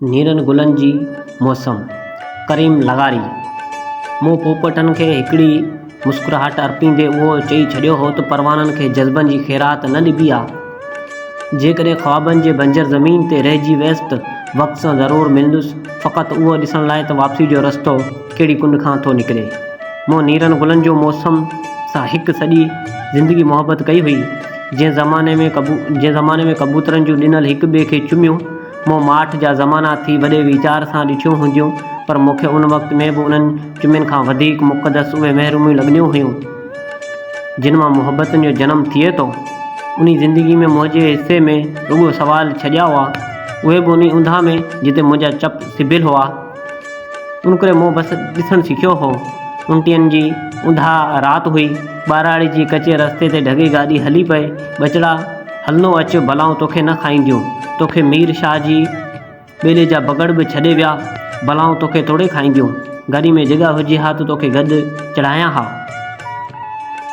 نيرن گلن جي موسم، ڪريم لغاري. مون پوپٽن کي هڪڙي مسڪراهٽ ارپيندي اهو چئي ڇڏيو هو ته پروانن کي جذبن جي خيرات نه ڏبي آ. جيڪڏهن خوابن جي بنجر زمين تي رهجي ويس ته وقت سان ضرور ملندس، فقط اهو ڏسڻ لاء ته واپسي جو رستو ڪهڙي ڪنڊ کان ٿو نڪري. مون نيرن گلن جو موسم سان هڪ سڄي زندگي محبت ڪئي هئي. جنهن زماني ۾ جنهن زماني ۾ ڪبوترن جون ڏنل هڪ ٻئي کي چميون مون ماٺ جا زمانا ٿي وڏي ويچار سان ڏٺيون هونديون، پر مون کي ان وقت ۾ به انهن چمين کان وڌيڪ مقدس اهي محروميون لڳنديون هيون، جن مان محبتن جو جنم ٿئي ٿو. انهي زندگي ۾ منهنجي حصي ۾ رڳو سوال ڇڏيا هئا، اهي به انهي اونداهه ۾ جتي منهنجا چپ سبيل هئا. ان ڪري مون بس ڏسڻ سکيو هو. اڻٽيهن جي اونداهه رات هئي. ٻهراڙي جي ڪچي رستي تي ڍڳي گاڏي هلي پئي. ٻچڙا! هلندو اچ، بلائون توکي نه کائينديون. توکي مير شاهه جي ٻيلي جا بگهڙ به ڇڏي ويا، بلائون توکي توڙي کائينديون. گاڏي ۾ جڳهه هجي ها ته توکي گڏ چڙهايان ها.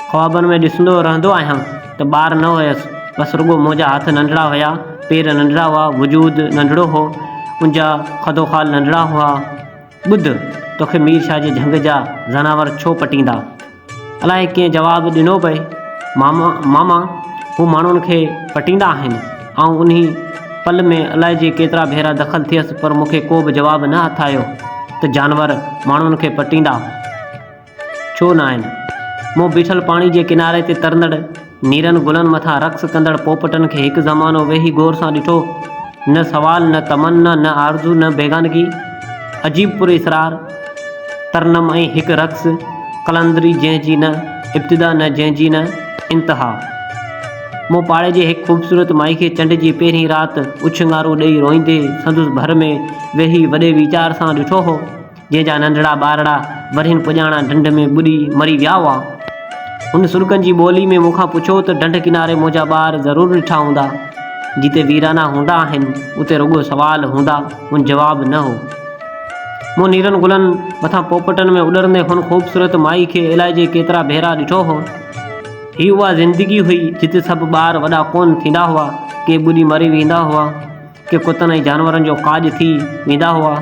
خوابن ۾ ڏسندو رهندو آهيان ته ٻار نه هيس، بس رڳو منهنجا هٿ ننڍڙا هيا، پير ننڍڙا هئا، وجود ننڍڙو هو، ان جا خدوخال ننڍڙا هئا. ٻڌ، توکي مير شاهه جي جهنگ جا زناور ڇو پٽيندا؟ الائي ڪنهن جواب ڏنو پئي، ماما، ماما، هو ماڻهن کي پٽيندا آهن. آئون انهي پل ۾ الائجي ڪيترا ڀيرا دخل ٿيس پر مون کي ڪو به جواب نه هٿ آيو ته جانور ماڻهن کي پٽيندا ڇو ناهن. مون بيٺل پاڻي جي ڪناري تي ترندڙ نيرن گلن مٿان رقص ڪندڙ پوپٽن کي هڪ زمانو ويهي غور سان ڏٺو. نه سوال، نه تمنا، نه آرزو، نه بيگانگي. عجيب پر اسرار ترنم ۽ هڪ رقص قلندري جنهن جي نه ابتدا نه جنهن جي نه انتها. مون پاڙي جي هڪ خوبصورت مائي کي چنڊ جي پهرين رات اڇنگارون ڏئي روئيندي سندس ڀر ۾ ويهي وڏي ويچار سان ڏٺو هو. جنهن جا ننڍڙا ٻارڙا ورهين پڄاڻان ڍنڍ ۾ ٻڏي مري ويا هئا. هن سڏڪن جي ٻولي ۾ مون کان پڇيو ته ڍنڍ ڪناري منهنجا ٻار ضرور ڏٺا هوندا. جتي ويرانا هوندا آهن، اتي رڳو سوال هوندا هن جواب نه هو. مون نيرن گلن مٿان پوپٽن ۾ اڏرندي هن خوبصورت مائي کي الائجي ڪيترا ڀيرا ڏٺو هو. هي اها زندگي هئي جتي سڀ ٻار وڏا ڪونه ٿيندا هئا، ڪي ٻڏي مري ويندا هئا. ڪي ڪتن ۽ جانورن جو کاڄ ٿي ويندا هئا،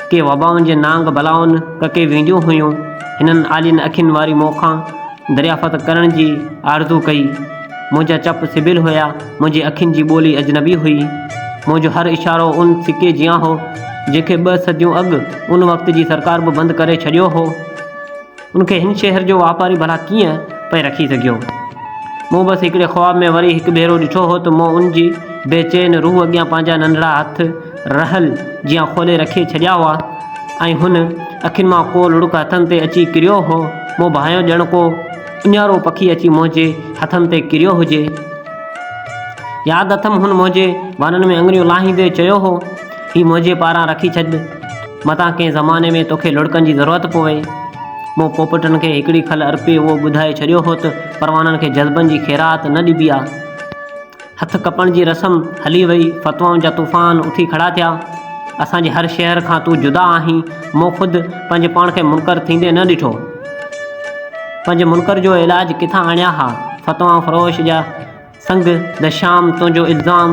ڪي وبائن جي نانگ بلائن ڪڪي وينديون هيون. هنن آلين اکين واري مون کان دريافت ڪرڻ جي آرزو ڪئي. منهنجا چپ سبيل هيا، منهنجي اکين جي ٻولي اجنبي هئي. منهنجو هر اشارو ان سڪي جيان هو، جنهن کي ٻه صديون اڳ ان وقت جي سرڪار به بند ڪري ڇڏيو هو. ان کي هن شهر جو واپاري ڀلا ڪيئن پئي رکي سگهيو؟ مون بس هڪڙي خواب ۾ وري هڪ ڀيرو ڏٺو هو ته مون ان جي بي چين روح اڳيان پنهنجا ننڍڙا هٿ رحل جيان کولي رکي ڇڏيا هئا ۽ هن اکين مان ڪو لڙڪ هٿن تي اچي ڪريو هو. مون ڀانيو ڄڻ ڪو اڃارو پکي اچي منهنجي هٿن تي ڪريو هجي. ياد اٿم هن منهنجي وارن ۾ اڱريون لاهيندي چيو هو. هي منهنجي پاران رکي ڇڏ، متان ڪنهن زماني ۾ توکي لڙڪن جي ضرورت پوي. مون پوپٽن کي هڪڙي کل ارپي اهو ٻڌائي ڇڏيو هو ته پروانن کي جذبن جي خيرات نه ڏبي آ. هٿ ڪپڻ جي رسم هلي وئي، فتوائن جا طوفان اٿي کڙا ٿيا. اسان جي هر شهر کان تون جدا آهين. مون خود پنهنجي پاڻ کي منڪر ٿيندي نه ڏٺو. پنهنجي منڪر جو علاج ڪٿان آڻيان ها؟ فتوائون فروش جا سنگ دشام تنهنجو الزام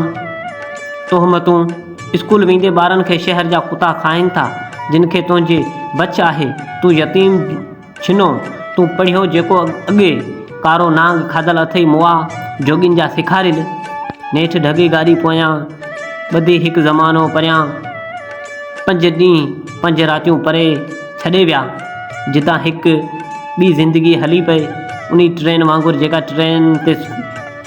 تهمتون اسڪول ويندي ٻارن کي شهر جا ڪتا کائن ٿا جن کي تنهنجي بڇ آهي تون يتيم ڇنو تون پڙهيو جيڪو اڳي ڪارو نانگ کاڌل اٿئي مئا جوڳين جا سيکاريل نيٺ ڍڳي گاڏي پويان ٻڌي هڪ زمانو پريان پنج ڏينهن پنج راتيون پري ڇڏي ويا جتان هڪ ٻي زندگي هلي پئي انهي ٽرين وانگر جيڪا ٽرين تي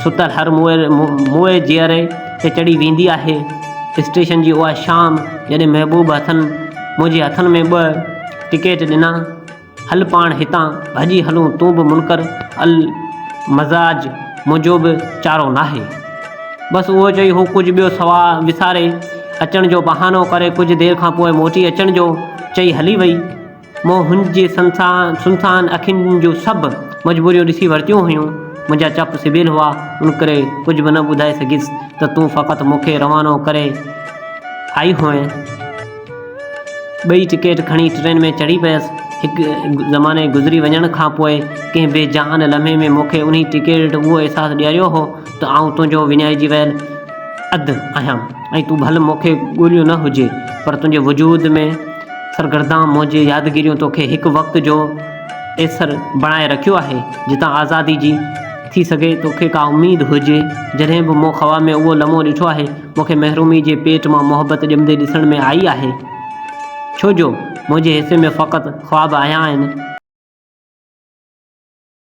ستل هر موئي جيئري تي چڙهي ويندي آهي. اسٽيشن جي اها شام جڏهن محبوب هٿن منهنجي هٿن ۾ ٻه ٽڪيٽ ڏنا، هل پاڻ هتان ڀڄي هلون تون به منڪر المزاج منهنجو به چارو ناهي. بس اهو چئي هو ڪجهه ٻيو وساري اچڻ جو بهانو ڪري ڪجهه دير کان پوء موٽي اچڻ جو چئي هلي وئي. مون هن جي سنسان اکين جون سڀ مجبوريون ڏسي ورتيون هيون. منهنجا چپ سبيل هئا، ان ڪري ڪجهه به نه ٻڌائي سگهيس ته تون فقط مون کي روانو ڪري آئي هئين. ٻئي ٽڪيٽ کڻي ٽرين ۾ چڙهي پيس. هڪ زماني گذري وڃڻ کان پوء ڪنهن بي جان لمحي ۾ مون کي انهي ٽڪيٽ اهو احساس ڏياريو هو ته آئون تنهنجو وڃائجي ويل اڌ آهيان ۽ تون ڀل مون کي ڳوليو نه هجي پر تنهنجي وجود ۾ سرگردان منهنجي يادگيريون توکي هڪ وقت جو ايسر بڻائي رکيو آهي جتان آزادي جي ٿي سگهي توکي ڪا اميد هجي. جڏهن به مون خواب ۾ اهو لمحو ڏٺو آهي مون کي محرومي جي پيٽ مان محبت ڄمندي ڏسڻ ۾ آئي آهي. ڇو جو منهنجي حصي ۾ فقط خواب آيا آهن.